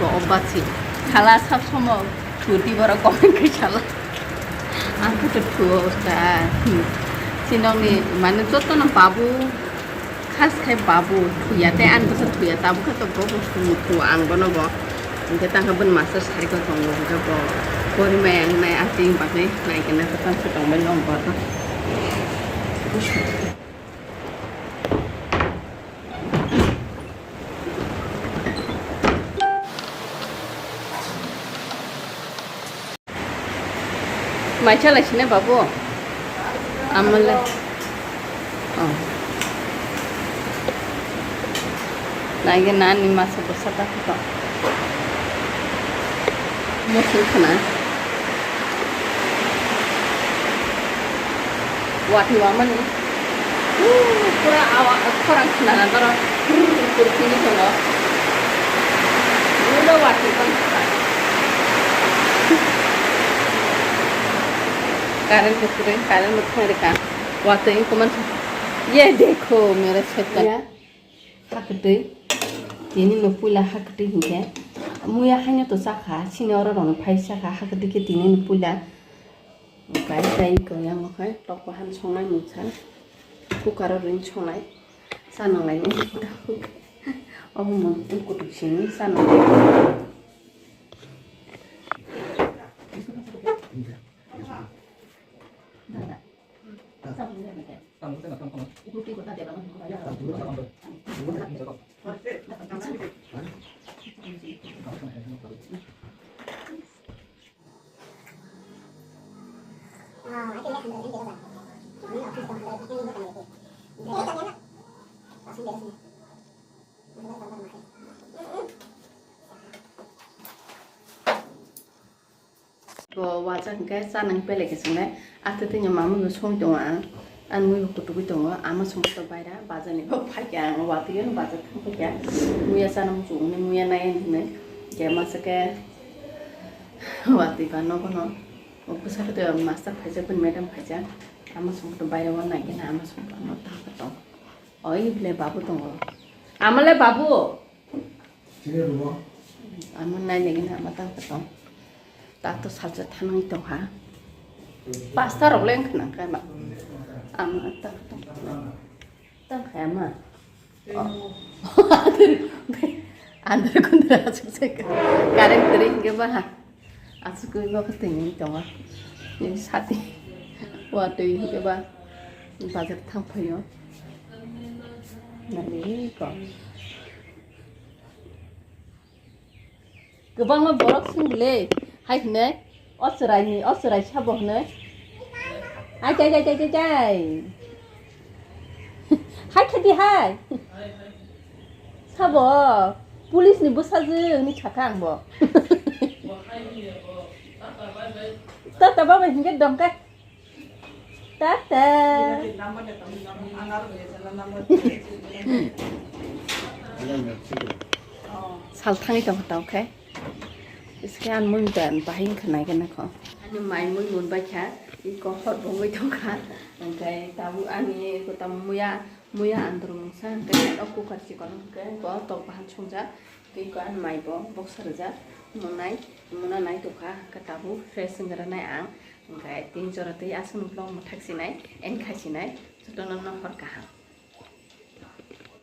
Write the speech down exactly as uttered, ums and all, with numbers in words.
bo obasi. Khala sab somo thuti borok comment khe sala. Ang khe to thuo ta. Hmm. Sinokni mane jotono babu khas khai babu thuya tei ani bwsa thuya tabuk khe to bo bo thuo ang bono bo. Hingke tangkha bini master sari ko tongo hingke bo porimai ang nai acting bagwi nai khe nai khe tang khe tongbai long bo to. Mai chalai sine babu. Amale. Oh. Nage nani masa bwsa ta kho. Musul khana. Wati wamani. Pura awa khorang khana na doro. Pura pura kini kono. Pura wati kon. Current bo kwrwi, current bo thang rwkha. Watwi wngkha man. Ye dekho, mere shaitan. Ya, hakwtwi. Tini no puila hakwtwi hinkhe. Muya haino to chakha, sini oro rokno phai chakha, hakwtwi khe tini no puila. Kai kai ko yang khai, tok bahan songnai mungsa. Cooker o ring songnai. Sanang lai ni. Obo mung kutuk sini sanang lai. Bo wacha hwnkhe chanang pelai khe chwngnai. Atwtwino mamwi bo songwi tongo ang. Ang mui bo kutugwi tongo. Ama songwi tongo baira. Bazar ni bo phaikha ang. Watwi ano bazar thang phaikha. Muya chana muchung hwnwi muya nai hwnwi. Khe masa khe watwi ba nogo no. O bwsa khe to master phaijak bini madam phaijak. Ama songwi tongo baira o nai khe na ama songwi tongo. Tang tong. Oi bwle babu tongo. Ama le babu. Chini rumo. Ama nai nai gini ama tang tong. Tak to salsa thanwi tong ha. Pasta rok leng khna kai ma. Ama tang tong. Tang khai ama. Oh. Andar kundra asuk sai ka. Current kwrwi hingke ba ha. Asuk kwi ba khe tengwi tongo. Nini sati. Watwi hingke ba bazar thang phaio. Nani ko. Kwbangma borok swng bwle, hai hwnwi, o chwraini, o chwrai sabo hwnwi. Ai, tai, tai, tai, tai, tai. Hai khe di hai. Sabo, police ni bwsajwk ni sakha ang bo. Tata baba hingke dongkha. Tata. Sal thangwi tongkha tao khe. Iske an mui dan bahai wngkha nai gana kho. Ani mai mui mun bai kha. Iko hot bongwi tongkha. Hwnkhe tabuk ani iko tamo muya, muya andrung mungsa hwnkhe o cooker chikon hwnkhe bo tok bahan songjak. Tei ko ani mai bo boksa rijak, monai, mona nai tongkha, hwnkhe tabuk fresh wngwi rwnai ang, hwnkhe tin jora tei aswkno vlog mwthak sinai, end khai sinai, jotono no hor kaham.